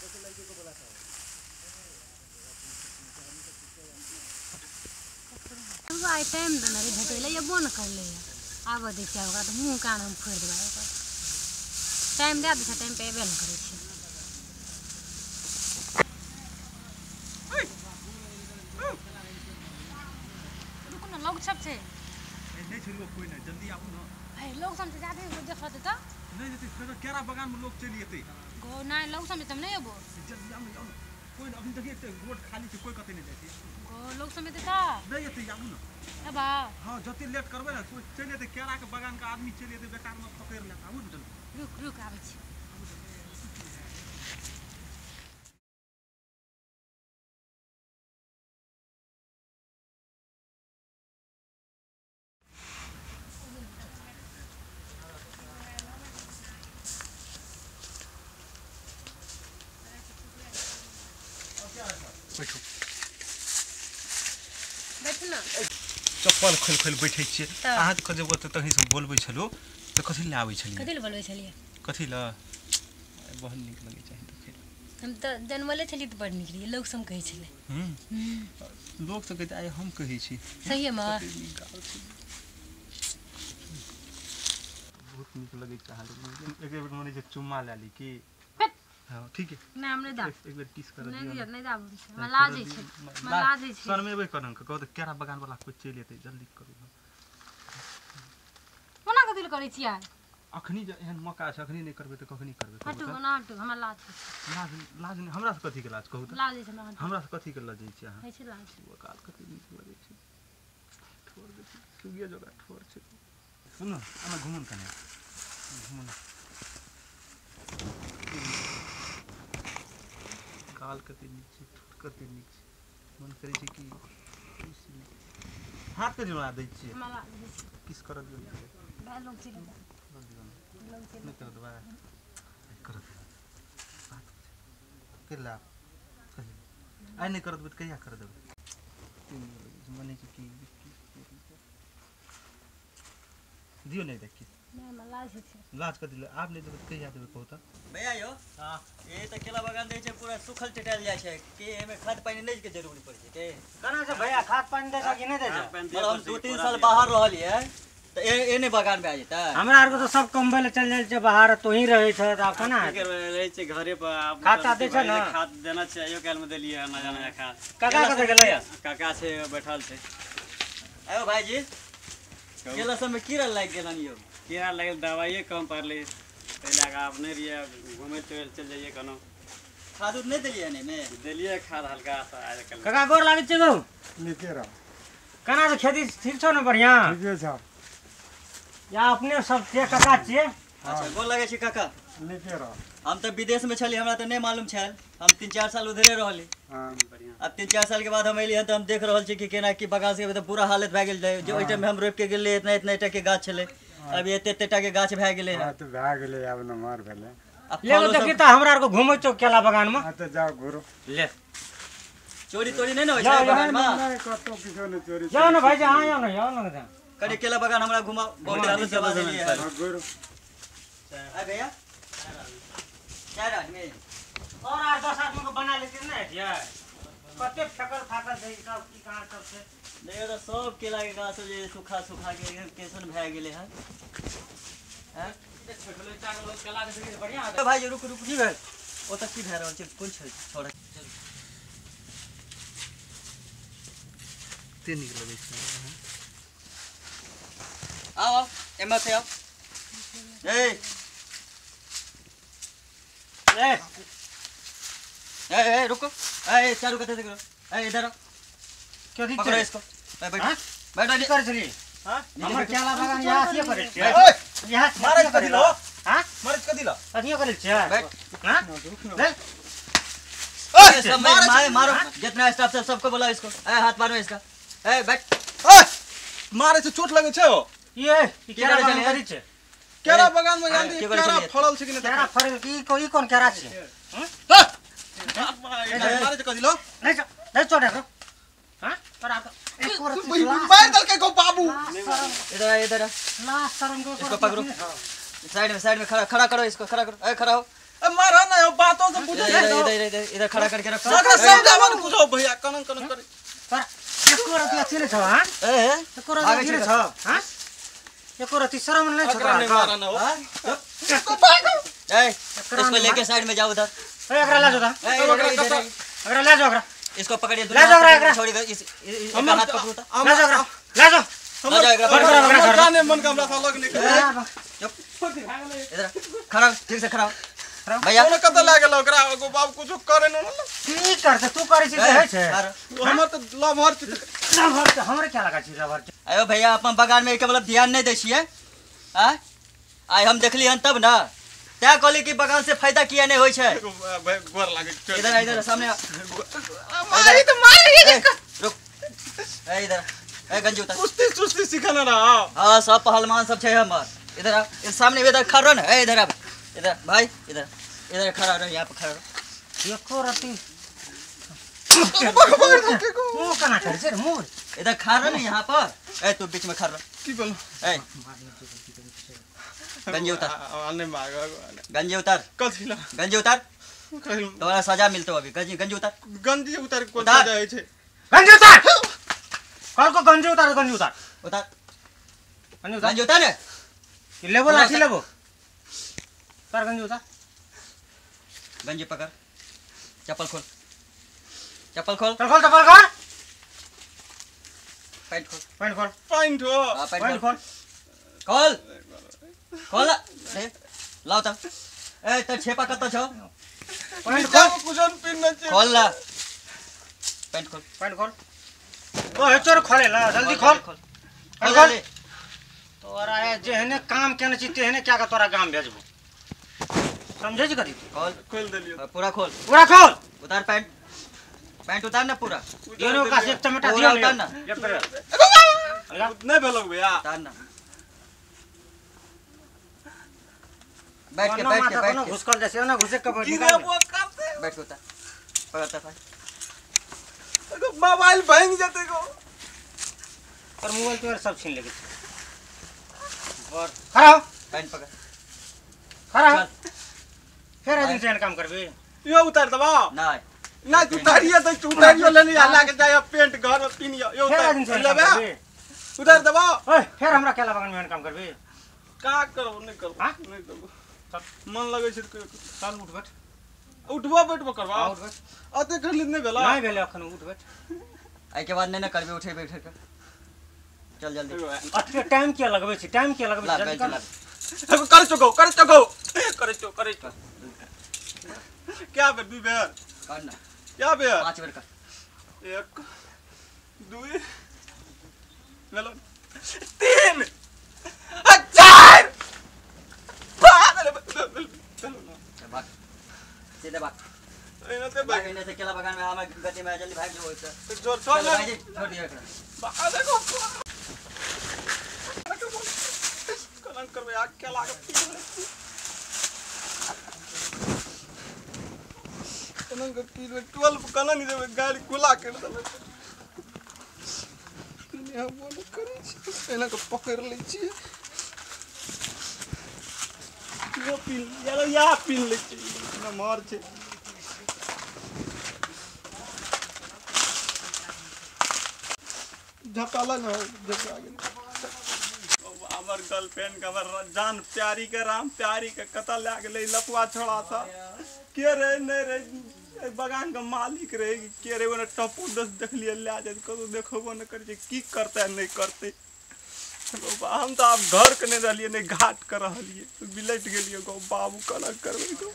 लड़की को बोला था। आइ टाइम देने रहे भेटै लए, अयबो ने करलै। आबऽ दै छियै ओकरा तऽ मुँह कान हम फोड़ि देबै ओकर। टाइम दए दै छै, टाइम पे अयबे नहि करै छै। रुकू ने, लोग सब छै। नहि छै लोग कोइ नहि, जल्दी आबू ने। हे लोग सब छै, जादे देखत तऽ नहि जेतै, फेर केरा बगान में लोग चलि जेतै। गो नहि, लोग सब तऽ नहि अयबो। जल्दी आबू ने, आबू ने। कोइ अभी देखिए तऽ रोड खाली छै, कोइ कतै नहि जाइ छै। गो लोग सब एतै तऽ नहि एतै, आबू ने। अबा हां, जते लेट करबै ने कोइ चलि जेतै, केरा के बगान के आदमी चलि जेतै, बेकार में पकड़ि लेत। आबू ने जल्दी। रुक रुक आबै छी। बैठू बैठू ने। चप्पल खोलि खोलि बैठै छियै। अहाँके जब ओतऽ तखन से बोलबै छलहुँ तऽ कथी लए आबै छलियै? कथी लए बोलबै छलियै? कथी लए? बहुत नीक लगै छै देखै। हम तऽ जनमले छलियै तऽ बड़ नीक रहियै, लोक सब कहै छलै। लोक सब कहै, आइ हम कहै छी। सहीमे बहुत नीक लगै छै अहाँके। एक बेर मन होइ छै चुम्मा लए ली की? हां ठीक है। नहि हम नहि दाब। एक बेर किस कर दियौ। नहि नहि दाब, हमरा लाज होइ छै, हमरा लाज होइ छै। शरमेबै करन कहू तऽ केरा बगान वाला कोइ चलि एतै, जल्दी करू। कोना कथी लए करै छियै? अखनी जे एहन मौका छै, अखनी नहि करबै तऽ कखनी करबै? हटू ना हटू, हमरा लाज होइ छै। लाज लाज नहि, हमरा से कथी के लाज कहू तऽ? लाज होइ छै हमरा। हमरा से कथी के लजै छै अहाँ? होइ छै लाज। गाल कते नीक लगै छै, ठोर देखी सुगिया जगह ठोर छै। सुनू अहाँ घुमू ने कने, घुमू ने। गाल कते नीक छै, ठोर कते नीक छै, मन करै छै कि हाथ के जुड़ा दै छियै। हमरा लाज होइ छै। किस करऽ दियौ ने। भाय लोग चलि जेतै। लोग चलि नहि करऽ देबै? करऽ दियौ। बात केला कहियौ आइ नहि करऽ देबै तऽ कहिया करऽ देबै? मन होइ छै कि दियौ नहि देखी। नहि हमरा लाज होइ छै। लाज कथी लए? आब नहि देबै तऽ कहिया देबै कहू तऽ? भैया यौ, हां ई तऽ केला बगान दै छै पूरा सुखल टटायल जाइ छै, कि एहिमे खाद पानि नहि के जरूरी पड़ै छै के? केना छै भैया, खाद पानि दै छै कि नहि दै छै? मतलब हम 2-3 साल बाहर रहलियै तऽ ए नहि बगान भए जेतै? हमरा आरके तऽ सब कमबै लए चलि जाइ छै बाहर, तोही रहै छ तऽ आब केना हेतै? रहै छै घरे पर। आब खाद ताद दै छै ने? खाद देना छै, आइयो काल्हिमे देलियै हन नया नया खाद। काका कतऽ गेलै? काका छै बैठल छै। आयो भाईजी, केला सबमे कीड़ा लागि गेलन यौ? कीड़ा लागि गेल, दवाइए कम पड़लै ताहि लए कऽ आब नहि रहियै, घुमै चलि चलि जइयै कोनो। खाद उद नहि देलियै हन एहिमे? देलियै खाद हल्का सा आइ काल्हि। काका गोर लागै छै गौ। नीके रह। केना छै खेती? ठीक छौ ने? बढ़िआँ ठीके छौ। या अपने सब के काका छियै? अच्छा गोर लागै छै काका। नीके रह। हम तऽ विदेश में छली, हमरा तऽ नहि मालूम छल, हम 3-4 साल उधरे रहली। हां बढ़िआँ। अब 3-4 साल के बाद हम एलियै हन तऽ हम देख रहल छी कि केना की बगान के तऽ पूरा हालत भए गेल रहै। जे ओहि टाइम हम रोपि के गेलियै इतना इतना टा के गाछ छलै, अभी एते एते टा के गाछ भए गेलै हन। हां तऽ भए गेलै, आब नमहर भेलै। आ ले फलो देखी सब तऽ हमरा आरके घुमै छौ केला बगान में। हां तऽ जाउ घुरू। ले चोरी तोरी नहि ने होइ छै जाउ, बगान में? नहि कतौ किछो नहि चोरी। जाउ ने भाईजी, अहाँ जाउ ने, जाउ ने। कनि केला बगान हमरा घुमाउ, बहुत दिन के बाद एलियै हन। हां घुरू। आ भैया 4 आदमी और 8-10 आदमी के बना लेते ने हेतियै? कते फेकल फाकल छै सब, की कहाँ सब छै। देखियौ तऽ सब केला के गाछ सब जे सूखा सूखा के कैसन भए गेलै हन। हैं? बढ़िआँ। भाई रुक रुक, की भेल? ओतऽ की भए रहल छै? कोन छै छोड़ा? कते नीक लगै छै। आओ आओ एम्हर से आओ। ए ए ए ए रुको, ए चारू कते से करो, ए इधर आओ, कथी पकड़ो छै? इसको। ए बैठो हाँ? बैठो। की करै छली? हां हमर केला बगान यहाँ अथिये करै छियै? ओए यहाँ मारै कथी ल? हां मारै कथी ल? अथिये करै छियै? बैठ। हां ले ओए सब मारो मारो, जितना स्टाफ सब सबको बुलाओ इसको। ए हाथ मारो इसका। ए बैठ। ओए मारै छै, चोट लगै छै। ओ ये ई की केला करै बगान छलियै? करै छै? केरा बगान में जान की केरा करै छलियै? फड़ल छै कि नहि? केरा फड़ल की ई कोन केरा छै? मारै छै कथी ल? नहीं नहीं चोट एकरो। हां तोरा एक और मारि देलकै गो बाबू। इधर आ, इधर आ, लाज शरम के इसको पकड़ो। साइड में खड़ा खड़ा करो इसको, खड़ा करो। ए खड़ा हो। मारा ना बातों से बुझे इधर इधर इधर खड़ा करके रखो सगरा समझावन बुझाओ भैया कनन कनन करे पर एको रति अथी नै छ हां ए एको रति अथी नै छ हां एको रति शरम नै छ एकरा नै मारा ना हो ए इसको लेके साइड में जाओ उधर ए एकरा ला जाओ ए एकरा ला जाओ एकरा इसको पकड़िए ला जाओ एकरा छोड़ी इस हाथ पकड़ो ला जाओ एकरा ला जाओ हमर जाने मन का हमरा अलग नहीं चुप इधर खड़ा ठीक से खड़ा भैया कोन कत लागल ओकरा एगो बाप कुछ करे न की करते तू करे छी से है छै हमर त लभर छी लभर त हमरे क्या लगा छी लभर आयो भैया अपन बगान में के मतलब ध्यान नहीं दै छियै आ आइ हम देखली हन तब ना तै कहली कि बगान से फायदा किया नहीं होय छै भाई गोर लागे इधर इधर सामने मारी त मारी रुक ए इधर ए गंजी उतार कुश्ती सुस्ती सिखाना ना हां सब पहलवान सब छै हमर इधर आ सामने इधर खड़ा रह ए इधर आ इधर भाई इधर इधर खड़ा रह यहां पे खड़ा रह एको रति मुंह कना कर छै मुंह इधर खड़ा रह ना यहां पर ए तू बीच में खड़ा रह की बोल ए गंजी उतार नहीं मार गंजी उतार कथि ला गंजी उतार तोरा सजा मिलतो अभी गंजी गंजी उतार गंजी उतार कोन सजा होय छै गंजी उतार कल को गंजी उतार गंजी उतार उतार गंजी उतार गंजी उतार ने लेबो लाठी लेबो उतार गंजी उतार गंजी पकड़ चप्पल खोल चप्पल खोल चल खोल चप्पल खोल पैंट खोल पैंट खोल पैंट हो पैंट खोल खोल खोल ले लाओ त ए त छेपा कत छ पैंट खोल कुजन पिन न खोल ला पैंट खोल पैंट खोल ओ हेचर खोले ला जल्दी खोल खोल खोल तोरा जेहने काम केने छी तेहने क्या का तोरा गाम भेजबो समझे छी कथी खोल खोल देलियो पूरा खोल पूरा खोल उतार पैंट पैंट उतार ना पूरा दोनों का एक चमेटा दियो उतार ना नहीं भेलो भैया उतार ना बैठ के बैठ के बैठ के घुसकल जैसे ना घुसे के की रे वो करते बैठ के उतार पकड़ता भाई मोबाइल भंग जते को और मोबाइल तो सब छीन लेगे और खड़ा हो पैंट पकड़ खड़ा हो फिर दिन से काम करबे यो उतार दबा नहीं ना उतारिए त उतारियो लेनी आ लाके जाय पेंट घर में पिनियो यो फिर दिन उतार से लेबे उतार दबा ओए फिर हमरा केला बगान में काम करबे का करबो नहीं करबो हां नहीं करबो मन लगे छै त चल उठ बैठ उठबो बैठबो करबा उठ बैठ अते करली नहीं भेला नहीं भेले अखन उठ बैठ आई के बाद नहीं ना करबे उठे बैठे के चल जल्दी अते टाइम किया लगबे छी टाइम किया लगबे जल्दी कर कर चुको कर चुको कर चुको कर चुको क्या बेर दुई बेर कर ना क्या बेर 5 बेर कर 1 2 भेलो 3 4 5 चलो ना भाग सीधे भाग एना ते भाग एने से केला बगान में हमें गति में जल्दी भाग जो जोर छोड़ चल भाई जी छोड़ दियो एकरा देखो कलंक करबे आग के लागत कलंक पीलबे 12 कना नहीं देबे गाड़ी खुला कर देबे हम बोल करै छी एना के पकड़ लै छी यो पील यार या पील लै छी नमहर छै झकाला न झका गेल हमर गर्लफ्रेंड के हमर जान प्यारी के राम प्यारी के कतऽ लए गेलै लपुआ छोड़ा सा के रे नहीं रे बगान के मालिक रहे के रे ओने टप्पू दस देखलियै लए जाय कतौ देखबो नहि करै छै की करतै नहि करतै हम तऽ आब घर के नहि रहलियै नहि घाट के रहलियै बिलटि गेलियै गो बाबू केना करबै गो।